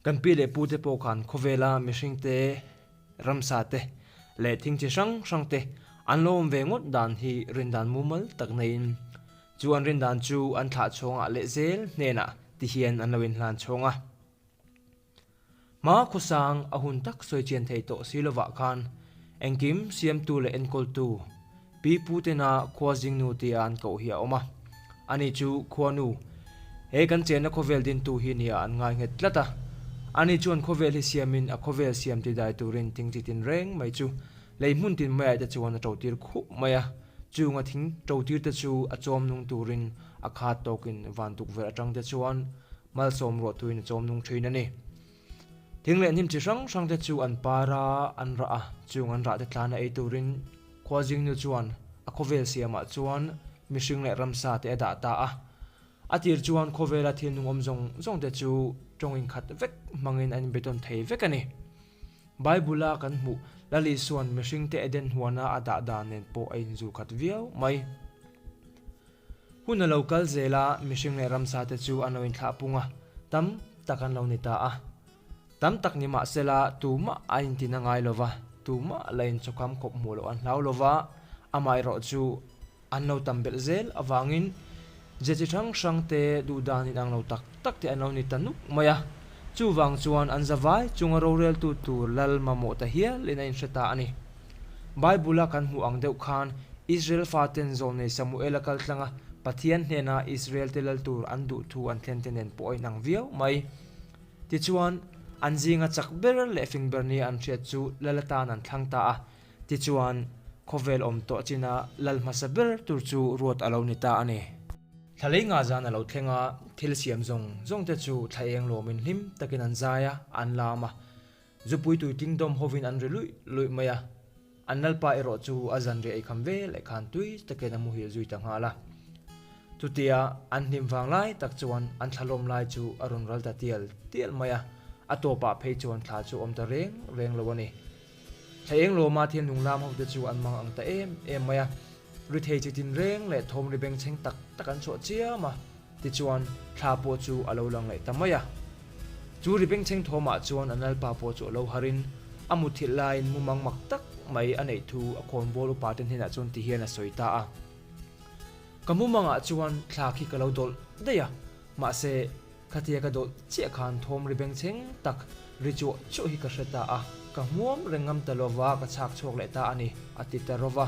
Kan pi leh pute pawh khan khawvela mihringte, ramsate leh thing chi hrang hrangte an lo awm ve ngawt dan hi rindan mumal tak neiin chu an rindan chu an thlah chhawngah leh zel hnenah ti hian an lo inhlan chhawng a. Hma khawsang a hun tak sawi chian thei tawh si lovah khan engkim siamtu leh enkawltu pi putena khua zingnu tia an koh hi a awm a. Ani chu khuanu, he kan chenna khawvel dintu hi nia an ngai nghet tlat a. Ani chuan khawvel hi siamin a khawvel siam tidai turin thing chi tin reng mai chu lei hmun tin maiah te chuan a ṭotir khup mai a. Chunga thing ṭotir te chu a chawm nung turin a khat tawkin van tukverh aṭang te chuan Malsawm ruah tuin a chawm nung thin a ni. Thing leh hnim chi hrang hrang te chu an par a, an rah a, chung an rah te tlana ei turin khua zingnu chuan a khawvel siamah chuan mihring leh ramsa te a dah ta a. A tir chuan khawvela thil nungawm zawng zawng te chu tawng inkhat vek hmangin an inbetawn thei vek a ni. Bible-a kan hmuh Lal Isua'n mihringte Eden huana a dah dan nen pawh a inzulkhat viau mai. Hun a lo kal zel a, mihring leh ramsa te chu an lo inthlah pung a, tam tak an lo ni ta a. Tam tak ni mah sela tumah a intin a ngai lo va, tumah la inchawkam khawp hmuh loh an hlau lo va, amaherawh chu an lo tam belh zel avangin ze chi hrang hrang te duh dan inang lo tak tak te an lo ni ta nuk mai a. Chuvang chuan an zavai chunga roreltu tur lal mamawh ta hialin a inhre ta a ni. Bible-a kan hmuh ang deuh khan Israel faten zawlnei Samuel-a kal tlanga Pathian hnena Israel-te lal tur an duh thu an thlen te nen pawh a inang viau mai. Tichuan, an zinga chak ber leh fing ber nia an hriat chu lal atan an thlang ta a. Tichuan, khawvel awm tawh china lal hmasa ber tur chu ruat a lo ni ta a ni. Thla lei nga zan a lo thleng a, thil siam zawng zawng te chu thla eng lawmin hlim takin an zai a, an lam a. Zupui tui tling dawm hovin an ri luih luih mai a, an lalpa erawh chu a zanriah ei kham vel leh khan tui takin a muhil zui ta nghal a. Chutia an hlim vang lai tak chuan an thlalawm lai chu a rawn ral ta tial tial mai a, a tawpah phei chuan thla chu awm ta reng reng lo a ni. Thla eng lawma thil nung lam hote chu an mang ang ta em em mai a, ri thei chi tin reng leh thawm ri bengchheng tak tak an chhuah chiam a. Tichuan, thla pawh chu a lo lang leh ta mai a. Chu ri bengchheng thawmah chuan a nalpa pawh chu a lo harin, a muthilh laiin mumang mak tak mai a neih thu a khawnbawl upate hnenah chuan ti hian a sawi ta a. Ka mumangah chuan thla khi ka lo dawlh daih a, mahse, khatia ka dawlh chiah khan thawm ri bengchheng tak ri chuah chuah hi ka hre ta a, ka hmuam reng ngam ta lova ka chhak chhuak leh ta a ni, a ti ta rawva.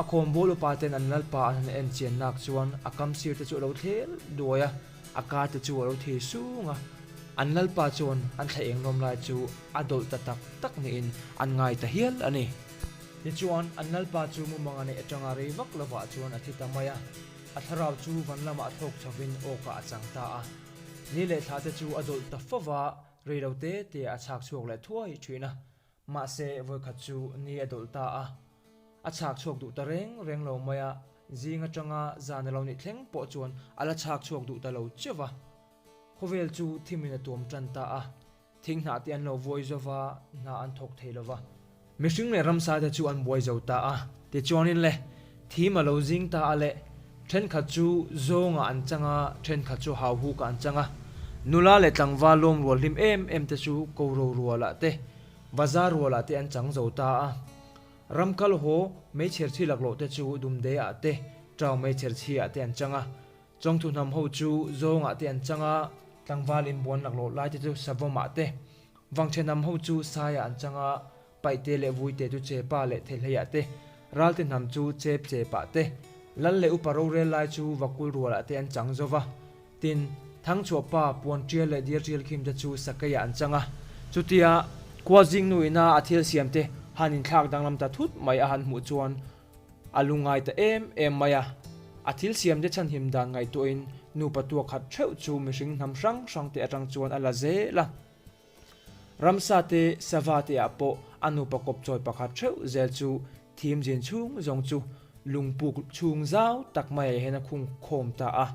A khawnbawl upa ten an lalpa an han en chian nak chuan a kam sir te chu a lo thler duai a, a ka te chu a lo thei sung a. An lalpa chuan an thla eng lawm lai chu a dawlh ta tak tak niin an ngai ta hial a ni. Tichuan, an lalpa chu mumang a neih atanga rei vak lovah chuan a thi ta mai a, a thlarau chu van lamah thlawk chhovin awkah a chang ta a. Ni leh thla te chu a dawlh ta fova, rei lo te te a chhak chhuak leh thuai thin a. Mahse, vawikhat chu ni a dawlh ta a, a chhak chhuak duh ta reng reng lo mai a, zing atanga zan a lo nih thleng pawh chuan a la chhak chhuak duh ta lo cheuh va. Khawvel chu thimin a tuam tan ta a, thing hnah te an lo vuai zo va, hna an thawk thei lo va. Mihring leh ramsa te chu an buai zo ta a, tichuanin le, thim a lo zing ta a le, thenkhat chu zawngah an chang a, thenkhat chu hauhukah an chang a. Nula leh tlangval lawm rual hlim em em te chu koro rualah te, Bazar rualah te an chang zo ta a. Ram kal haw meichher chhi laklawh te chu Dumde ah te, Tau meichher chhi ah te an chang a. Chawngthu hnam ho chu Zawng ah te an chang a, tlangval inbuan laklawh lai te chu Savawm ah te, Vangchhe hnam ho chu Sai ah an chang a, Paihte leh Vuite chu Chepa leh Thehlei ah te, Ralte hnam chu Chep Chep ah te, Lal leh Upa rorel lai chu Vakul rualah te an chang zo va. Tin, Thangchhuah pa puan tial leh dial tial khim te chu sakei ah an chang a. Chutia khua zing nu ina a thil siam te han inthlak danglam ta thut mai a han hmuh chuan a lungngai ta em em mai a. A thil siam te chhanhim dan ngaihtuahin nupa tuak khat theuh chu mihring hnam hrang hrang te atang chuan a la zel a. Ramsa te sava te ah pawh a nupa kawp chawi pakhat theuh zel chu thim zin chhung zawng chu lungpuk chhung zau tak maiah hian a khung khawm ta a.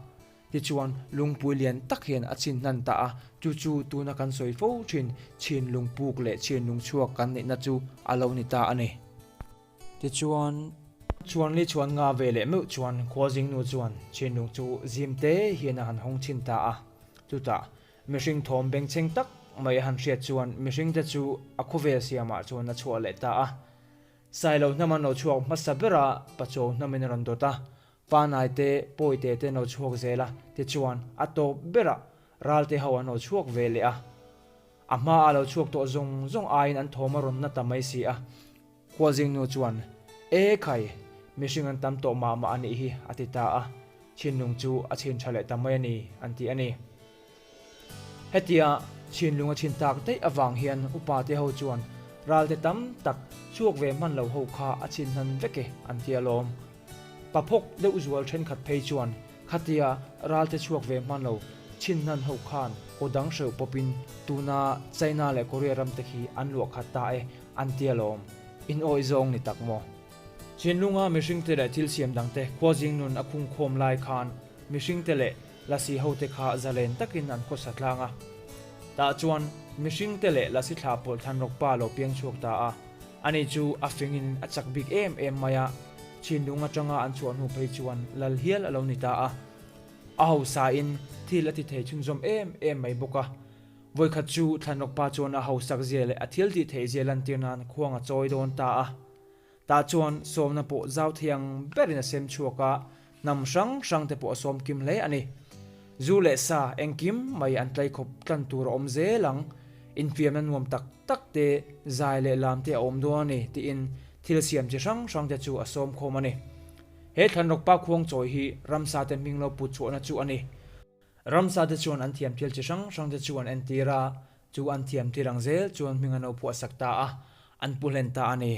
Tichuan, lungpui lian tak hian a chhin hnan ta a, chu chu tuna kan sawi fo thin chhin lungpuk leh chhin lungchhuak kan neihna chu a lo ni ta a ni. Tichuan, Chuanli chuan nga ve leh meuh chuan Khualzingnu chuan chhin lung chu zim te hian a han hawng chhin ta a, chutah mihring thawm bengchheng tak mai a han hriat chuan mihringte chu a khawvel siamah chuan a chhuah leh ta a. Sailo hnam an lo chhuak hmasa ber a, Pachuau hnamin a rawn dawt a, Panai te, Pawite te an lo chhuak zel a, tichuan a tawp berah Ralte ho an lo chhuak ve leh a. A hmaa lo chhuak tawh zawng zawng aiin an thawm a rawn na ta mai si a. Khualzingnu chuan, E khai, mihring an tam tawh mah mah a nih hi, a ti ta a. Chhinlung chu a chhin tha leh ta mai a ni, an ti a ni. Hetia chhinlung a chhin tak daih avang hian upa te ho chuan ralte tam tak chhuak ve hman lo ho kha a chhin hnan vek e, an ti alawm. Paphawk deuh zual thenkhat phei chuan khatia ralte chhuak ve hman lo chhin hnan ho khan kaw dang hreuh pawpin tuna China leh Korea ram te khi an luah khat ta e, an ti alawm. In awih zawng ni tak maw? Chhinlunga mihringte leh thil siam dangte khuazing nun a khungkhawm lai khan mihringte leh Lasi hote kha zalen takin an khawsa tlang a. Tah chuan mihringte leh lasi thla pawlh thlanrawk pa lo piang chhuak ta a. Ani chu a fingin a chak bik em em mai a, chhinlung atanga an chhuah hnu phei chuan lal hial a lo ni ta a. A hausain thil a ti thei chhunzawm em em mai bawk a. Vawikhat chu thlanrawk pa chuan a hausak zia leh a thil tih theih zia lantir nan khuang a chawi dawn ta a. Tah chuan sawmna pawh zau thei ang berin a sem chhuak a, hnam hrang hrang te pawh a sawm kim hle a ni. Zu leh sa engkim mai an tlai khawp tlan tur a awm zel ang, infiamna nuam tak tak te, zai leh lam te a awm dawn a ni tiin thil siam chi hrang hrang te chu a sawm khawm a ni. He thlanrawkpa khuangchawi hi ramsa te hming lo put chhuahna chu a ni. Ramsa te chuan an thiam thil chi hrang hrang te chu an entir a, chu an thiam thil ang zel chuan hming an lo phuahsak ta a, an pu hlen ta a ni.